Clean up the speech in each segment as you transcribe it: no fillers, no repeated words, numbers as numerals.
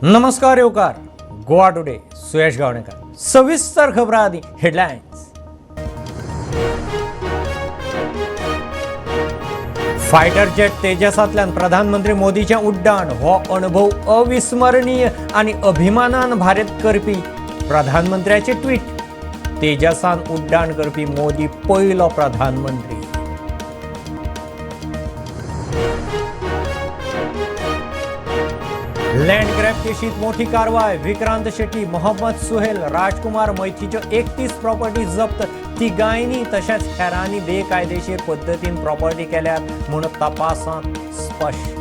नमस्कार येवकार गोवा टुडे सुयश गावणेकर. सविस्तर खबरां आदी हेडलायन्स. फायटर जेट तेजसांतल्यान प्रधानमंत्री मोदीचें उड्डाण हो अणभव अविस्मरणीय आनी अभिमानान भारीत करपी प्रधानमंत्र्याचें ट्वीट. तेजसान उड्डाण करपी मोदी पयलो प्रधानमंत्री. लँड ग्रॅब केशीत मोठी कारवाय. विक्रांत शेट्टी, मोहम्मद सुहेल, राजकुमार मैथीच्यो 31 प्रॉपर्टी जप्त. तिगांयनी तशेंच हेरांनी बेकायदेशीर पद्दतीन प्रॉपर्टी केल्यात म्हूण तपासांत स्पश्ट.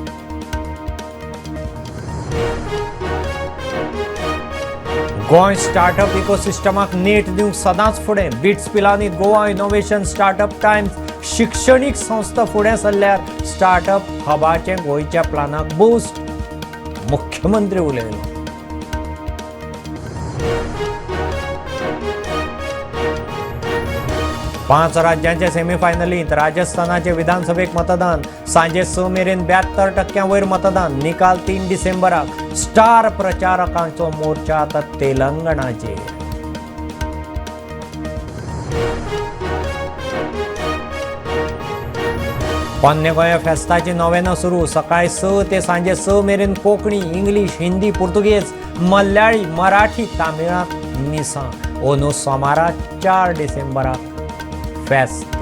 गोंय स्टार्टअप इकोसिस्टमाक नेट दिवंक सदांच फुडें. बिट्स पिलानीत गोवा इनोव्हेशन स्टार्टअप टायम्स शिक्षणीक संस्था फुडें सरल्यार स्टार्टअप हबाचें गोंयच्या प्लानाक बूस्ट. मुख्यमंत्री उलयलो. पांच राज्यांचे सेमीफायनलींत राजस्थानाचे विधानसभेक मतदान. सांजे 6 मेरेन 72% वयर मतदान. निकाल 3 डिसेंबराक. स्टार प्रचारकांचो मोर्चा आतां तेलंगणाचेर. पोन्ने गोंया फेस्ताची नोवेना सुरू. सकाळी 6 ते सांजे 6 मेरेन कोंकणी, इंग्लीश, हिंदी, पुर्तुगेज, मल्याळी, मराठी, तामिळांत मिसां. अंदू सोमारा 4 डिसेंबराक फेस्त.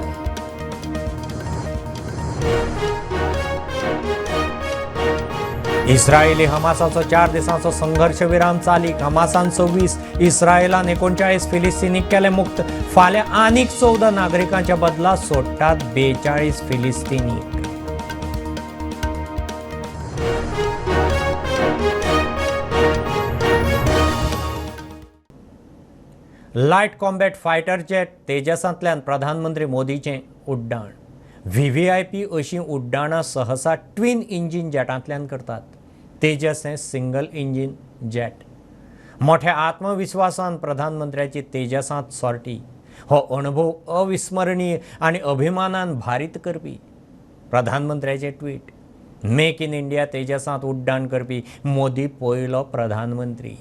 इस्रायली हमासाचो 4 दिसांचो संघर्श विराम चालीक. हमासान 26, इस्रायलान 39 फिलिस्तीनीक केले मुक्त. फाल्यां आनीक 14 नागरिकांच्या बदला सोडटात 42 फिलिस्तीनीक. लायट कॉम्बॅट फायटर जेट तेजसांतल्यान प्रधानमंत्री मोदीचें उड्डाण. व्हीव्हीआयपी अशीं उड्डाणां सहसा ट्विन इंजीन जेटांतल्यान करतात. तेजस हें सिंगल इंजीन जेट. मोठ्या आत्मविस्वासान प्रधानमंत्र्याची तेजसांत सॉर्टी हो अणभव अविस्मरणीय आनी अभिमानान भारीत करपी. प्रधानमंत्र्याचें ट्वीट. मेक इन इंडिया तेजसांत उड्डाण करपी मोदी पयलो प्रधानमंत्री.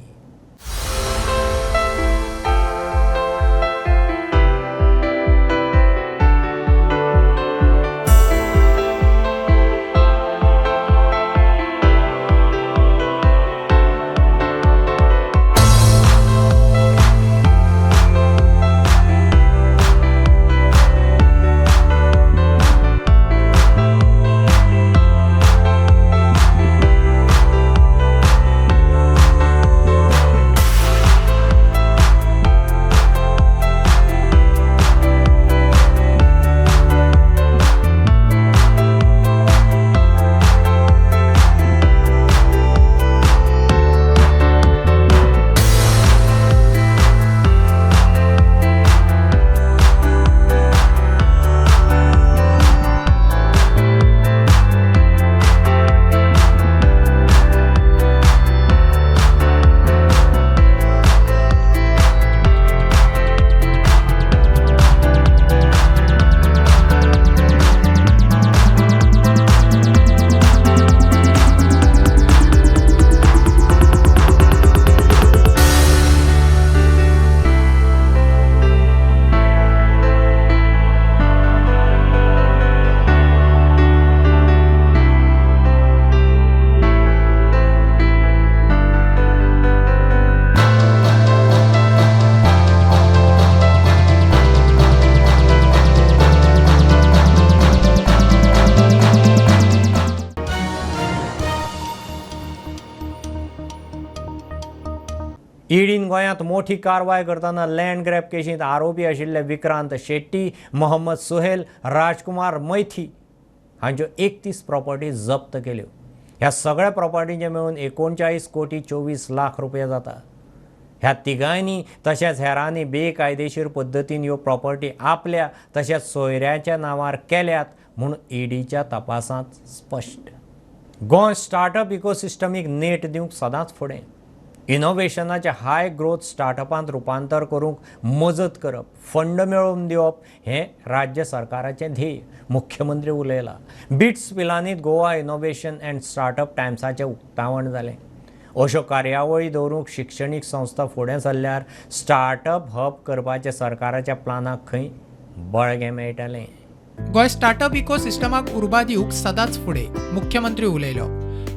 ईडीन गोंयांत मोठी कारवाय करतना लँड ग्रॅब केशींत आरोपी आशिल्ले विक्रांत शेट्टी, मोहम्मद सुहेल, राजकुमार मैथी हांच्यो 31 प्रॉपर्टी जप्त केल्यो. ह्या सगळ्या प्रॉपर्टींचे मेळून 39 कोटी 24 लाख रुपया जाता. ह्या तिगांयनी तशेंच हेरांनी बेकायदेशीर पद्दतीन ह्यो प्रॉपर्टी आपल्या तशेंच सोयऱ्यांच्या नांवार केल्यात म्हूण ईडीच्या तपासांत स्पश्ट. गोंय स्टार्टअप इकोसिस्टमीक नेट दिवंक सदांच फुडें. इनोव्हेशनाच्या हाय ग्रोथ स्टार्टअपांत रूपांतर करूंक मजत करप, फंड मेळोवन दिवप हें राज्य सरकाराचें ध्येय. मुख्यमंत्री उलयला. बिट्स पिलानीत गोवा इनोव्हेशन अँड स्टार्टअप टायम्साचें उक्तावण जालें. अश्यो कार्यावळी दवरूंक शिक्षणीक संस्था फुडें सरल्यार स्टार्टअप हब करपाचें सरकाराच्या प्लानाक खंय बळगें मेळटलें. गोंय स्टार्टअप इकोसिस्टमाक उर्बा दिवंक सदांच फुडें, मुख्यमंत्री उलयलो.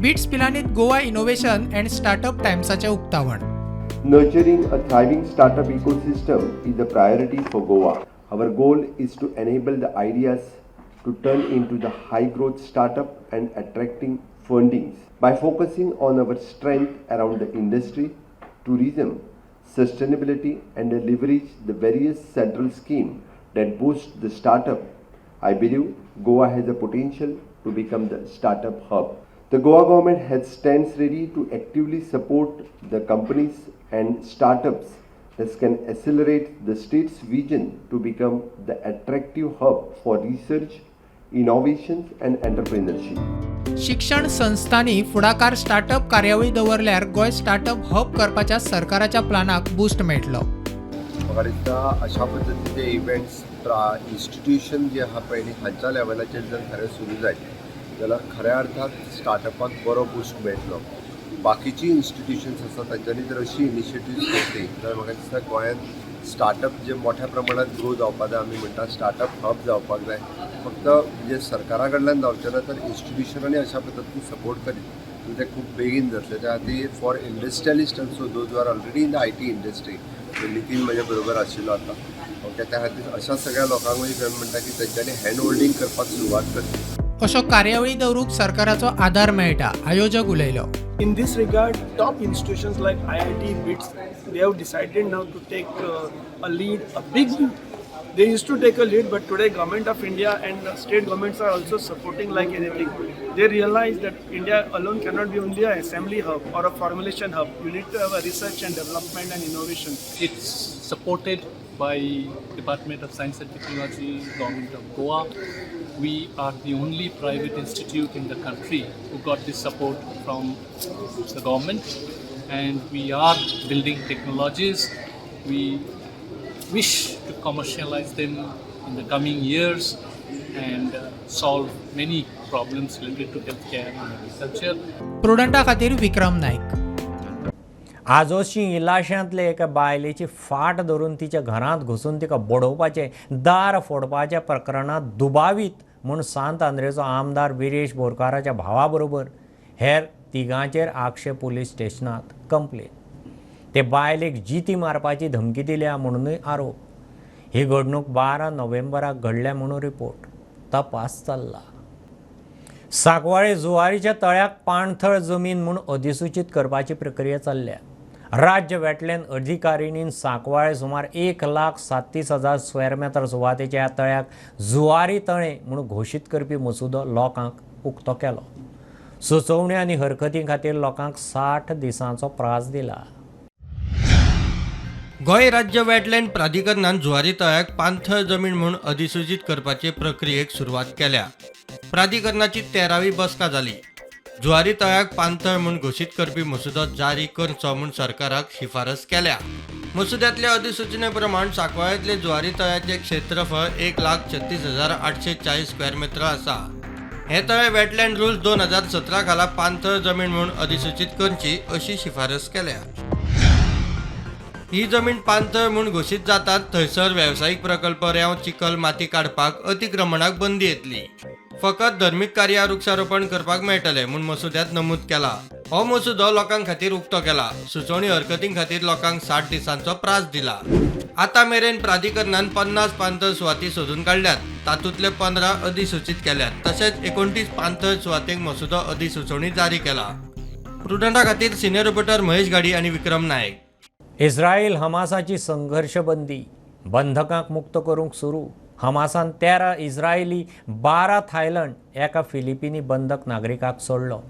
बिट्स पिलानीत गोवा इनोव्हेशन अँड स्टार्टअप टायम्साचें उक्तावण. Nurturing a thriving startup ecosystem is a priority for Goa. Our goal is to enable the ideas to turn into the high growth startup and attracting fundings. By focusing on our strength around the industry, tourism, sustainability and leverage the various central scheme that boost the startup, I believe Goa has a potential to become the startup hub. The Goa government has stands ready to actively support the companies and startups that can accelerate the state's vision to become the attractive hub for research, innovations and entrepreneurship. शिक्षण संस्थांनी फुडाकार startup कार्यावळी दवरल्यार Goa startup hub करपाच्या सरकाराच्या प्लानाक boost मेळटलो. म्हाका दिसता अशा पद्दतीचे इव्हेंट्स इन्स्टिट्यूशन जे आहा पळय न्ही, हांच्या लेवलाचेर जर खरें सुरू जायत जाल्यार खऱ्या अर्थान स्टार्टअपाक बरो बूस्ट मेळटलो. बाकीची इन्स्टिट्युशन्स आसा तांच्यांनी जर अशी इनिशिएटिव्स घेतली जाल्यार म्हाका दिसता गोंयांत स्टार्टअप जे मोठ्या प्रमाणात ग्रो जावपाक जाय, आमी म्हणटा स्टार्टअप हब जावपाक जाय, फक्त म्हणजे सरकारा कडल्यान जावचें ना तर इन्स्टिट्युशनांनी अशा पद्दतीन सपोर्ट करीत जाल्यार तें खूब बेगीन जातलें. त्या खातीर for industrialist also, those are already in the IT industry, Nitin म्हज्या बरोबर आशिल्लो आतां, ओके, त्या खातीर अशा सगळ्या लोकांक आमी म्हणटा की तेंच्यांनी हँड होल्डींग करपाक सुरवात करची. अशो कार्यावळी दवरूंक सरकाराचो आदार मेळटा, आयोजक उलयलो. In this regard, top institutions like IIT, BITS, they have decided now to take a lead, a big lead. They used to take a lead, but today government of India and state governments are also supporting like anything. They realize that India alone cannot be only an assembly hub or a formulation hub. You need to have a research and development and innovation. It's supported by Department of Science and Technology, Government of Goa. We are the only private institute in the country who got this support from the government, and we are building technologies. We wish to commercialize them in the coming years and solve many problems related to healthcare and agriculture. प्रुडंटा खातीर विक्रम नायक. आजोशी इलाशांतले एका बायलेची फाट धरून तिच्या घरांत घुसून तिका बडोवपाचें, दार फोडपाच्या प्रकरणांत दुबावीत म्हूण सांत आंद्रेचो आमदार विरेश बोरकाराच्या भावा बरोबर हेर तिगांचेर आगशे पुलीस स्टेशनांत कंप्लेन. ते बायलेक जिती मारपाची धमकी दिल्या म्हणूनय आरोप. ही घडणूक 12 नोव्हेंबराक घडल्या म्हणून रिपोर्ट. तपास चल्ला. सांकवाळे जुवारीच्या तळ्याक पाणथळ जमीन म्हूण अधिसूचीत करपाची प्रक्रिया चल्ल्या. राज्य वेटलँड अधिकारिणीन सांकवाळे सुमार 1,37,000 स्क्वेअर मिटर सुवातेच्या ह्या तळ्याक जुवारी तळें म्हूण घोशीत करपी मसुदो लोकांक उक्तो केलो. सुचोवणी आनी हरकती खातीर लोकांक 60 दिसांचो प्रास दिला. गोंय राज्य वेटलँड प्राधिकरणान जुवारी तळ्याक पाणथळ जमीन म्हूण अधिसूचीत करपाचे प्रक्रियेक सुरवात केल्या. प्राधिकरणाची 13वी बसका जाली. जुवारी तळ्याक पाणथळ म्हूण घोशीत करपी मसुदो जारी करचो म्हूण सरकाराक शिफारस केल्या. मसुद्यांतल्या अधिसूचने प्रमाण सांकवाळेंतले जुवारी तळ्याचे क्षेत्रफळ 1,36,840 स्क्वेअर मिटर आसा. हे तळें वेटलँड रूल्स 2017 खाला पाणथळ जमीन म्हूण अधिसूचीत करची अशी शिफारस केल्या. ही जमीन पाणथळ म्हूण घोशीत जातात थंयसर वेवसायीक प्रकल्प, रेंव, चिखल, माती काडपाक, अतिक्रमणाक बंदी येतली. फकत धर्मीक कार्यां, वृक्षारोपण करपाक मेळटलें म्हूण मसुद्यांत नमूद केला. हो मसुदो लोकां खातीर उक्तो केला. सुचोवणी हरकतीं खातीर लोकांक 60 दिसांचो प्रास दिला. आतां मेरेन प्राधिकरणान 50 पाणथळ सुवाती सोदून काडल्यात. तातूंतले 15 अधिसूचीत केल्यात. तशेंच 29 पाणथळ सुवातेक मसुदो अधिसुचोवणी जारी केला. प्रुडंटा खातीर सिनियर रिपोर्टर महेश घाडी आनी विक्रम नायक. इस्रायल हमासाची संघर्षबंदी, बंधकांक मुक्त करूंक सुरू. हमासान 13 इस्रायली, 12 थायलंड, एका फिलिपिनी बंधक नागरिकाक सोडलो.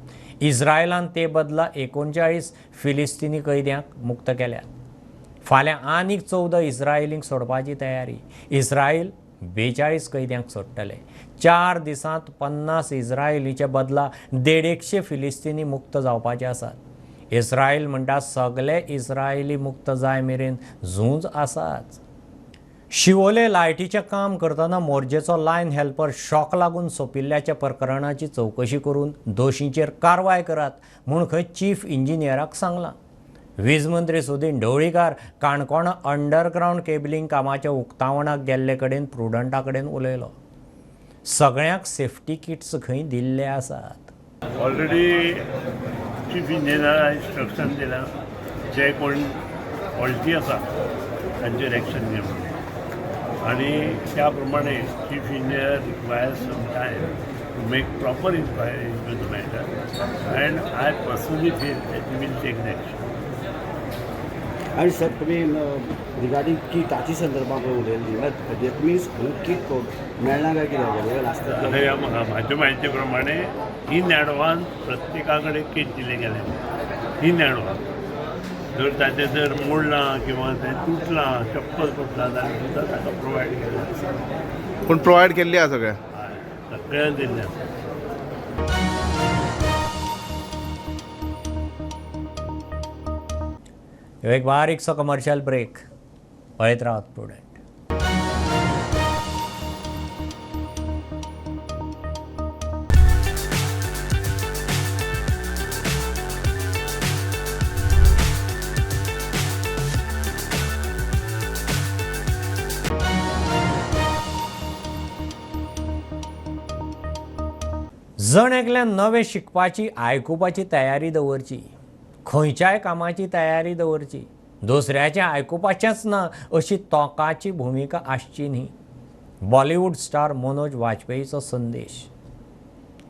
इस्रायलान ते बदला 39 फिलिस्तीनी कैद्यांक मुक्त केल्यात. फाल्यां आनीक 14 इस्रायलींक सोडपाची तयारी. इस्रायल 42 कैद्यांक सोडटले. 4 दिसांत 50 इस्रायलीच्या बदला 150 फिलिस्तीनी मुक्त जावपाचे आसात. इस्रायल म्हणटा सगळे इस्रायली मुक्त जाय मेरेन झूंज आसाच. शिवोले लायटीचें काम करतना मोरजेचो लायन हेल्पर शॉक लागून सोंपिल्ल्याच्या प्रकरणाची चवकशी करून दोशींचेर कारवाय करात म्हूण खंय चीफ इंजिनियराक सांगलां. वीज मंत्री सुदीन ढवळीकार काणकोणा अंडरग्रावंड केबलिंग कामाच्या उक्तावणाक गेल्ले कडेन प्रुडंटा कडेन उलयलो. सगळ्यांक सेफ्टी किट्स खंय दिल्ले आसात. ऑलरेडी चीफ इंजिनियरान इन्स्ट्रक्शन दिलां, जे कोण फॉल्टी आसा तांचेर एक्शन घे म्हणून, आनी त्या प्रमाणे chief engineer requires some time to make proper inquiry into the matter, and I personally feel that we will take the action. आनी सर तुमी रिगार्डींग किटाची संदर्भात उलयल्ली, that means kit मेळना काय कितें अवेलेबल आसता? आता ह्या म्हाका म्हाजे म्हायती प्रमाणे इन एडवान्स प्रत्येका कडेन किट दिलें गेलें. इन एडवान्स जर ताचें जर मोडलां किंवा तें तुटलां, चप्पल तुटलां जाल्यार सुद्दां ताका प्रोवायड केल्लें आसा. पूण प्रोवायड केल्ली आसा सगळ्या? हय, सगळ्यांक दिल्लें आसा. एक बारीकसो कमर्शियल ब्रेक. पळयत रावात प्रुडंट. जण एकल्यान नवें शिकपाची, आयकुपाची तयारी दवरची. खंयच्याय कामाची तयारी दवरची. दुसऱ्याचें आयकुपाचेंच ना अशी तोंकाची भुमिका आसची न्ही. बॉलिवूड स्टार मनोज वाजपेयीचो संदेश.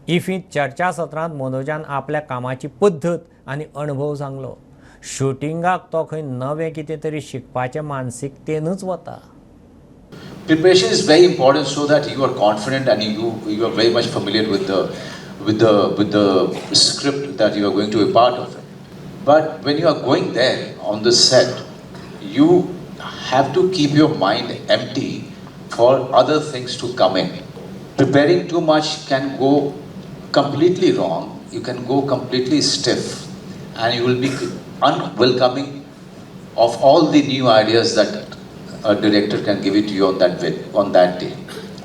इफ्फींत चर्चासत्रांत मनोजान आपल्या कामाची पद्दत आनी अणभव सांगलो. शुटिंगाक तो खंय नवें कितें तरी शिकपाचे मानसिकतेनूच वता. Preparation is very important so that you are confident and you are very much familiar with the script that you are going to be part of it. But when you are going there on the set, you have to keep your mind empty for other things to come in. Preparing too much can go completely wrong. You can go completely stiff and you will be unwelcoming of all the new ideas that a director can give it to you on that day.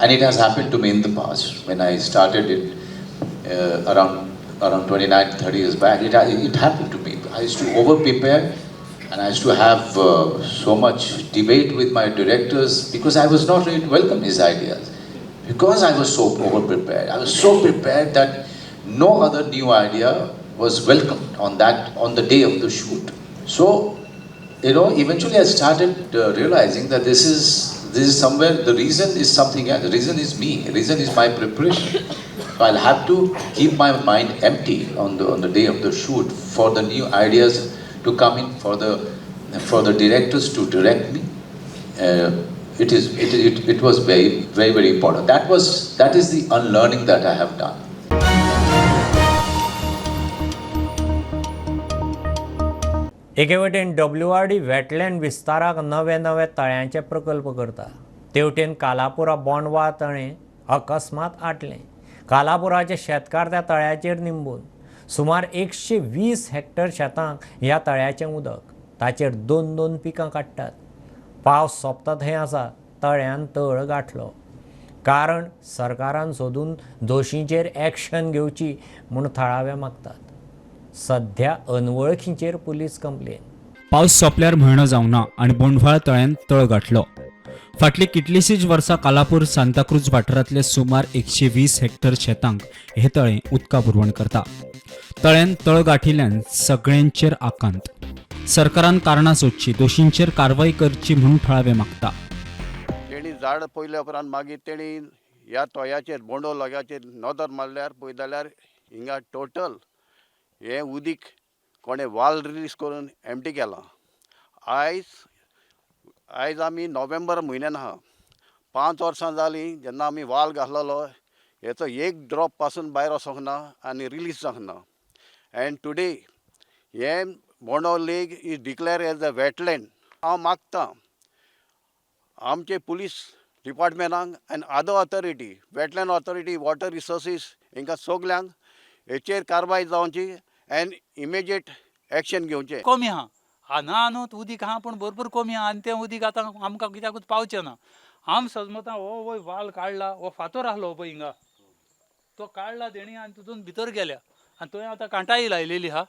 And it has happened to me in the past when I started it around 29, 30 years back. It happened to me. I used to over prepare and I used to have so much debate with my directors because I was not ready to welcome his ideas. Because I was so over prepared. I was so prepared that no other new idea was welcomed on the day of the shoot. So eventually I started realizing that this is somewhere the reason is something else. The reason is me. The reason is my preparation. So I'll have to keep my mind empty on the day of the shoot for the new ideas to come in, for the directors to direct me. It is it, it, it was very, very, very important. That is the unlearning that I have done. एके वटेन WRD wetland विस्ताराक नवे नवे तळ्यांचे प्रकल्प करता, तेवटेन कालापुरा बोंडवा तळें अकस्मात आटलें. कालापुराचे शेतकार त्या तळ्याचेर निंबून. सुमार 120 हेक्टर शेतांक ह्या तळ्याचें उदक. ताचेर दोन दोन पिकां काडटात. पावस सोंपता थंय आसा तळ्यान तळ गांठलो. कारण सरकारान सोदून दोशींचेर एक्शन घेवची म्हूण थळावे मागतात. सध्या अनवळखींचेर पुलीस कंप्लेन. पावस सोंपल्यार म्हयनो जावंक ना आनी बोंडव्हाळ तळ्यान तळ गाठलो. फाटलीं कितलींशींच वर्सां कालापूर सांताक्रूज वाठारांतले सुमार 120 हेक्टर शेतांक हें तळें उदका पुरवण करता. तळ्यान तळ गांठिल्ल्यान सगळ्यांचेर आकांत. सरकारान कारणां सोदचीं, दोशींचेर कारवाय करची म्हूण थळावे मागता. तेणी झाड पळयल्या उपरांत मागीर तेणी ह्या तोयाचेर, बोंडो लोग्याचेर नदर मारल्यार, पळयत जाल्यार हिंगा टोटल हें उदीक कोणें वाल रिलीज करून एमटी केलां. आयज आमी नोव्हेंबर म्हयन्यान आहा. 5 वर्सां जालीं जेन्ना आमी वाल घातलेलो, हेचो एक ड्रॉप पासून भायर वचोंक ना आनी रिलीज जावंक ना. एंड टुडे हें Bondol Lake is declare as a wetland. हांव मागतां आमचे पुलीस डिपार्टमेंटाक आनी other authority, wetland authority, water resources, हांकां सगल्यांक हेचेर कारवाय जावची एंड इमिजिएट एक्शन घेवचें. कमी आहा. ना न्हू उदीक आहा पूण भरपूर कमी आहा आनी तें उदीक आतां आमकां कित्याकूच पावचें ना. आम सजमता हो वय वाल काडला, हो फातर आहलो पळय हिंगा, तो काडला तेणी आनी तितून भितर गेल्या आनी थंय आतां कांटाळी लायलेली आहा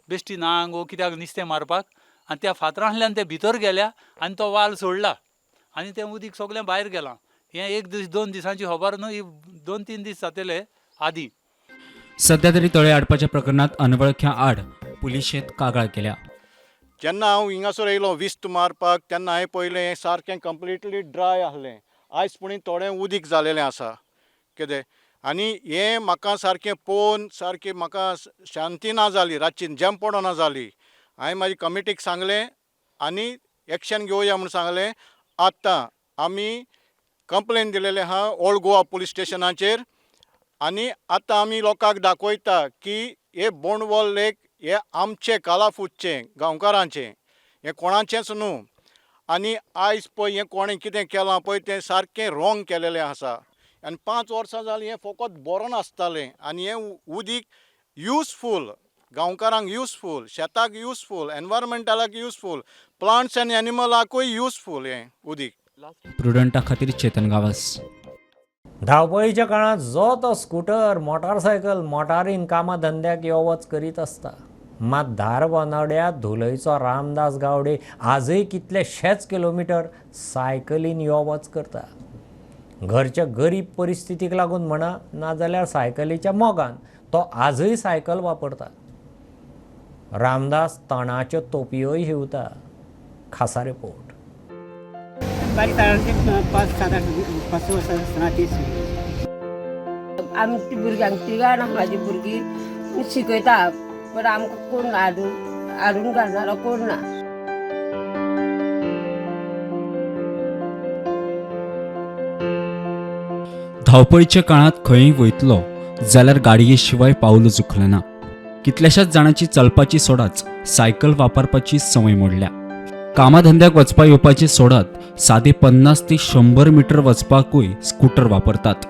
बेश्टी नांग वो कित्याक नुस्तें मारपाक, आनी त्या फातरांतल्यान ते भितर गेल्या आनी तो वाल सोडला आनी तें उदीक सगळें भायर गेलां. हें एक दीस दोन दिसांची खबर न्हू, ही 2-3 दीस जातले आदी. सध्या तरी तळे आडपाच्या प्रकरणात अनवळख्या आड पुलिशेंत कागाळ केल्या. जेन्ना हांव हिंगासर येयलो विस्त मारपाक तेन्ना हांवें पळयलें हें सारकें कंप्लिटली ड्राय आसलें. आयज पुणून थोडें उदीक जालेलें आसा कितें, आनी हें म्हाका सारकें पळोवन सारकें म्हाका शांती ना जाली, रातची झेम पडना जाली. हांवें म्हाजी कमिटीक सांगलें आनी एक्शन घेवया म्हूण सांगलें. आतां आमी कंप्लेन दिलेलें आहा ओल्ड गोवा पुलीस स्टेशनाचेर आनी आतां आमी लोकांक दाखयता की हे बोंडवल लेक हे आमचे कालाफूटचें गांवकारांचें, हें कोणाचेंच न्हू. आनी आयज पळय हें कोणें कितें केलां पळय तें सारकें रोंग केलेलें आसा. आनी 5 वर्सां जालीं हें फकत बरो नासतालें आनी हें उदीक युजफूल, गांवकारांक युजफूल, शेताक युजफूल, एनवायरमेंटालाक युजफूल, प्लांट्स आनी एनिमलाकूय युजफूल हें उदीक. प्रुडंटा खातीर चेतन गावस. धांवपळीच्या काळांत जो तो स्कुटर, मोटारसायकल, मोटारीन कामां धंद्याक यो वच करीत आसता. मात धारबांदोड्या धुलयचो रामदास गावडे आजय कितलेशेच किलोमिटर सायकलीन यो वच करता. घरच्या गरीब परिस्थितीक लागून म्हणा नाजाल्यार सायकलीच्या मोगान तो आजय सायकल वापरता. रामदास तणाच्यो तोपयोय शिंवता. खासा रिपोर्ट. बारीक 5, 7, 8, 5 वर्सां आसतना तीच आमची भुरग्यांक तिगां जाणां म्हाजी भुरगीं शिकयता, पण आमकां कोण हाडून घालणारो कोण ना. धांवपळीच्या काळांत खंय वयतलो जाल्यार गाडये शिवाय पावल चुकलें ना. कितल्याशाच जाणांची चलपाची सोडाच सायकल वापरपाची संवय मोडल्या. कामाधंद्याक वचपा येवपाची सोडात सादे 50 ते 100 मीटर वचपाकूय स्कूटर वापरतात.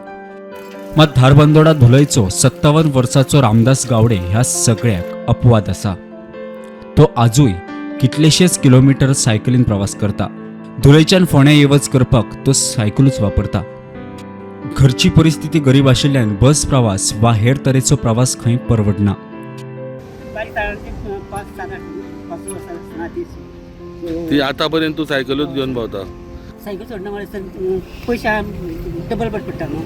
मात धारबांदोडा धुलयचो 57 वर्साचो रामदास गावडे ह्या सगळ्याक अपवाद आसा. तो आजूय कितलेशेच किलोमीटर सायकलीन प्रवास करता. धुलयच्यान फोंड्या येवच करपाक तो सायकलूच वापरता. घरची परिस्थिती गरीब आशिल्ल्यान बस प्रवास वा हेर तरेचो प्रवास खंय परवडना. 5, 7, 8, 5 वर्सां आसतना तीच ती आतापर्यंत तू सायकलूच घेवन भोंवता? सायकल सोडना म्हळ्यार पयशे डबल पड पडटा न्हू.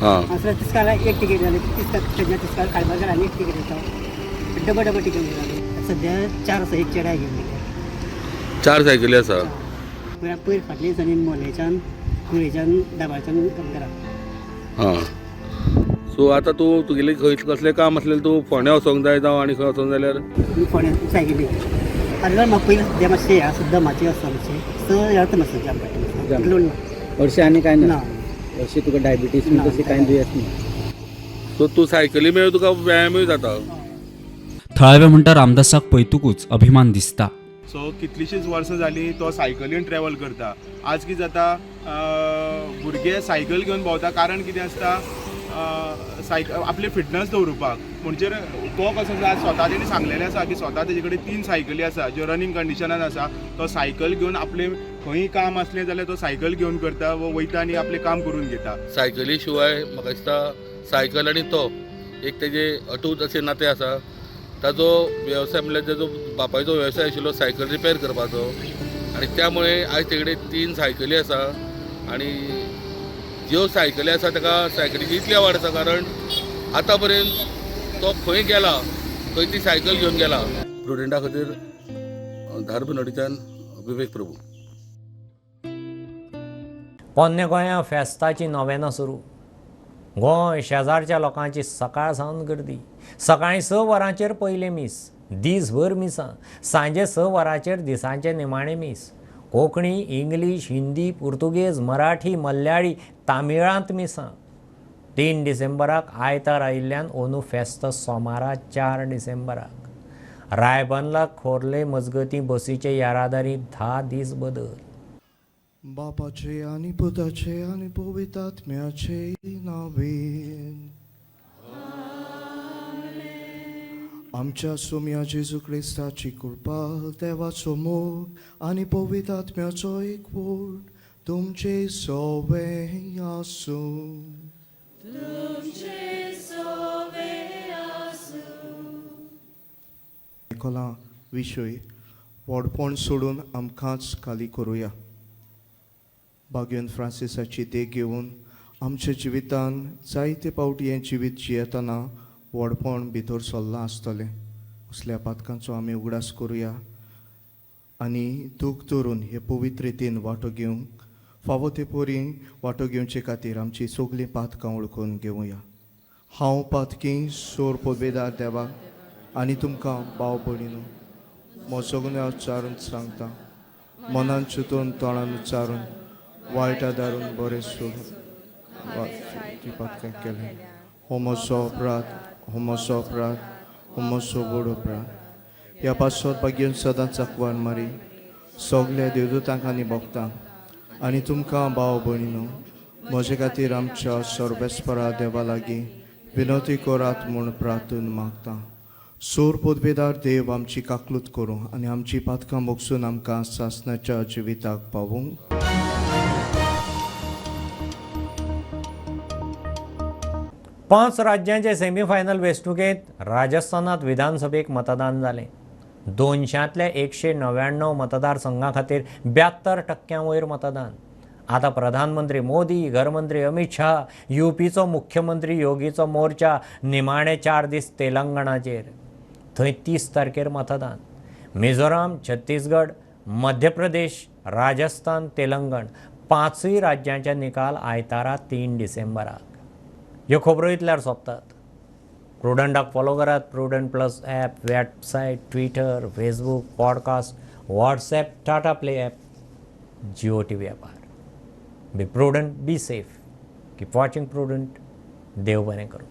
हांगासर तिसकाला एक तिकेट जाली, तिसकाल तिसकाल कालबाजार आनी एक तिकेट येता, डबल डबल तिकेट जाली. सद्या 4 आसा, एक चेड्या घेवन गेले. 4 सायकली आसा. पयर पयर फाटले दिसांनी मोलेच्यान, कुळेच्यान, दाबाळच्यान घरा. हां, सो आतां तूं तुगेलें खंय कसलें काम आसलें तूं फोंड्या वचोंक जाय जावं आनी खंय वचोंक जाल्यार फोंड्या सायकली. आनी म्हाका पयलीं सद्या मातशें हें आसा, दमाचें आसा मातशें, सो येता मातसो जाम पडटा. हरशीं आनी कांय ना? हरशीं तुका डायबिटीज तशें कांय दुयेंस ना? सो तूं सायकली मेळ तुका व्यायामूय जाता. थळावे म्हणटा रामदासाक पळयतकूच अभिमान दिसता. सो कितलींशींच वर्सां जालीं तो सायकलीन ट्रॅवल करता. आज कितें जाता, भुरगे सायकल घेवन भोंवता, कारण कितें आसता, सायकल आपली फिटनस दवरुपाक. म्हणजे तो कसो आसा, स्वता तेणी सांगलेलें आसा की स्वता तेजे कडेन 3 सायकली आसा ज्यो रनींग कंडिशनान आसा. तो सायकल घेवन आपलें खंय काम आसलें जाल्यार तो सायकल घेवन करता व वयता आनी आपलें काम करून घेता. सायकली शिवाय म्हाका दिसता सायकल आनी तो एक तेजे अटूट अशें नातें आसा. ताजो वेवसाय म्हणल्यार ताजो बापायचो वेवसाय आशिल्लो सायकल रिपेर करपाचो, आनी त्यामुळे आयज तेजे कडेन 3 सायकली आसा. आनी ज्यो सायकली आसा ताका सायकलीची इतली आवड आसा कारण आतां पर्यंत तो खंय गेला थंय ती सायकल घेवन गेला. प्रुडंटा खातीर धारबांदोडेच्यान विवेक प्रभू. पोन्ने गोंया फेस्ताची नोवेनां सुरू. गोंय शेजारच्या लोकांची सकाळ सावन गर्दी. सकाळीं 6 वरांचेर पयलें मीस, दीसभर मिसां, सांजे 6 वरांचेर दिसांचें निमाणें मीस. कोंकणी, इंग्लीश, हिंदी, पुर्तुगेज, मराठी, मल्याळी, तामिळांत मिसां. 3 डिसेंबराक आयतार आयिल्ल्यान अंदू फेस्त सोमारा 4 डिसेंबराक. रायबंदला खोर्ले मजगतीं बसीचे येरादारी 10 दीस बदल. बापाचे आनी पुताचे आनी पवित्र आत्म्याचे नांवेन. आमच्या सोम्या जेजू क्रिस्ताची कृपा, देवाचो मोग आनी पवित्र आत्म्याचो एकवट तुमचे सवे आसूं. निकोला विशय व्हडपण सोडून आमकांच खाली करुया. बागेवन फ्रांसिसाची देख घेवन आमच्या जिवितान जायते पावटी हें जिवीत जियेतना व्हडपण भितर सरलां आसतलें. असल्या पातकांचो आमी उगडास करुया आनी दूख धरून हे पवित्र रितीन वांटो घेवंक फावो ते परी वांटो घेवचे खातीर आमची सगळीं पातकां वळखून घेवया. हांव पातकी सोर पदवेदार देवाक आनी तुमकां भाव भयणीनो म्हजो गुन्यांव उच्चारून सांगता, मनान चिंतून तोंडान उच्चारून वायट आदारून बरें सोडून पातकां केलें. हो म्हजो अपराध, हो म्हजो अपराध, हो म्हजो व्हड अपराध. ह्या पासत भाग्यन सदांच आकवान मारी सगल्या देवदूतांक आनी भक्तांक आनी तुमकां भाव भयणीनो म्हजे खातीर आमच्या सर्वेस्परा देवा लागीं विनवती करात म्हूण प्रार्थना मागता. सोर पदवेदार देव आमची काकलूत करूं आनी आमची पातकां मोगसून आमकां सासणाच्या जिविताक पावूं. पांच राज्यांचे सेमीफायनल वेंचणुकेंत राजस्थानात विधानसभेक मतदान जालें. 200तल्या 199 मतदारसंघां खातीर 72% वयर मतदान. आतां प्रधानमंत्री मोदी, घरमंत्री अमित शाह, युपीचो मुख्यमंत्री योगीचो मोर्चा निमाणे 4 दीस तेलंगणाचेर. थंय 30 तारखेर मतदान. मिझोराम, छत्तीसगड, मध्य प्रदेश, राजस्थान, तेलंगण 5 राज्यांचे निकाल आयतारा 3 डिसेंबराक. ह्यो खबरो इतल्यार सोंपतात. प्रुडंटाक फॉलो करात. Prudent plus app, website, Twitter, Facebook, podcast, WhatsApp, Tata Play app, Jio TV ॲपार. Be prudent, be safe, keep watching Prudent. देव बरें करूं.